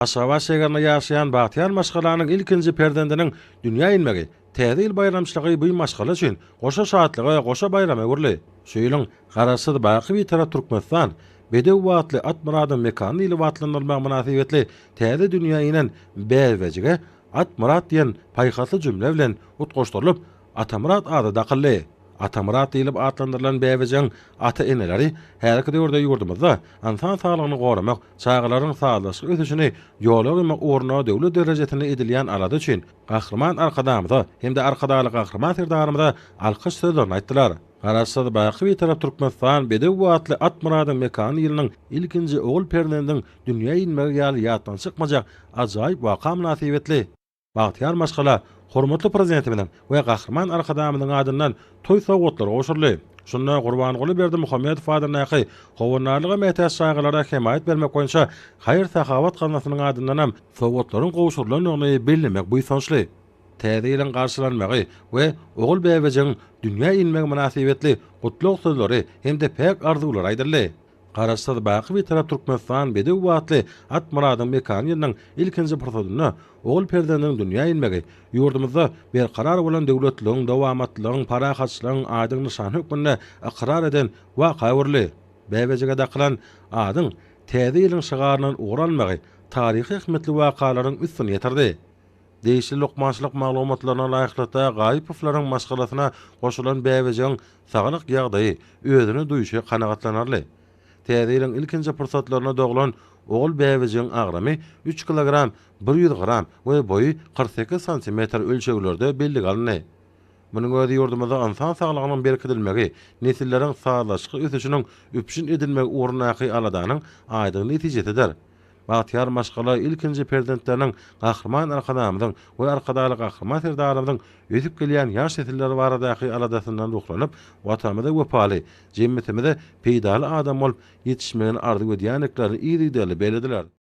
Aşgabat şägerinde ýaşaýan bagtyýar maşgalanyň ilkinji perzendiniň dünýä inmegi, Täze ýyl baýramçylygy bu maşgala üçin goşa şatlyga, goşa baýrama öwrüldi. Şu ýylyň Garaşsyz, baky Bitarap Türkmenistan, bedew atly at myradyň mekany diýlip atlandyrylmagy mynasybetli täze dünýä inen bäbejige At-Myrat diýen paýhasly jümle bilen utgaşdyrylyp, Atamyrat ady dakyldy. Atamyrat diýlip atlandyrylan bäbejegiň ata-eneleri häzirki döwürde ýurdumyzda ynsan saglygyny goramak, çagalaryň sazlaşykly ösüşini ýola goýmak ugrunda döwlet derejesinde edilýän alada üçin Gahryman Arkadagymyza hem-de Arkadagly Gahryman Serdarymyza alkyş sözlerini aýtdylar. Garaşsyz, baky Bitarap Türkmenistan bedew atly at myradyň mekany ýylynyň ilkinji ogul perzendiň dünýä inmegi ýaly ýatdan çykmajak ajaýyp waka mynasybetli Bagtyýar maşgala hormatly Prezidentimiziň we Gahryman Arkadagymyzyň adyndan toý sowgatlary gowşuryldy. Şunda Gurbanguly Berdimuhamedow adyndaky Howandarlyga mätäç çagalara hemaýat bermek boýunça haýyr-sahawat gaznasynyň adyndanam sowgatlaryň gowşurylandygyny bellemek buýsançly. Täze ýylyň garşylanmagy we ogul bäbejigiň dünýä inmegi mynasybetli gutlag sözleri hem-de päk arzuwlar aýdyldy. Garaşsyz, baky Bitarap Türkmenistan bedew atly at myradyň mekany ýylynyň ilkinji pursadynda ogul perzendiň dünýä inmegi ýurdumyzda berkarar bolan döwletliligiň, dowamatlylygyň, parahatçylygyň aýdyň nyşany hökmünde ykrar eden waka öwrüldi. Bäbejige dakylan adyň Täze ýylyň şygaryndan ugur almagy taryhy ähmiýetli wakalaryň üstüni ýetirdi. Degişli lukmançylyk maglumatlaryna laýyklykda, Gaýypowlaryň maşgalasyna goşulan bäbejigiň saglyk ýagdaýy, özüni duýşy kanagatlanarly. Täze ýylyň ilkinji pursatlarynda doglan ogul bäbejigiň agramy üç kilogram 100 gram we boýy 48 santimetr ölçeglerde bellige alyndy. Munuň özi ýurdumyzda ynsan saglygynyň berkidilmegi, nesilleriň sazlaşykly ösüşiniň üpjün edilmegi ugrundaky aladanyň aýdyň netijesidir. Bagtyýar maşgala ilkinji perzentleriniň Gahryman Arkadagymyzyň we Arkadagly Gahryman Serdarymyzyň ösüp gelýän ýaş nesiller baradaky aladasyndan ruhlanyp, Watanymyza wepaly, jemgyýetimize peýdaly adam bolup ýetişmegini arzuw edýändiklerini yzygiderli bellediler.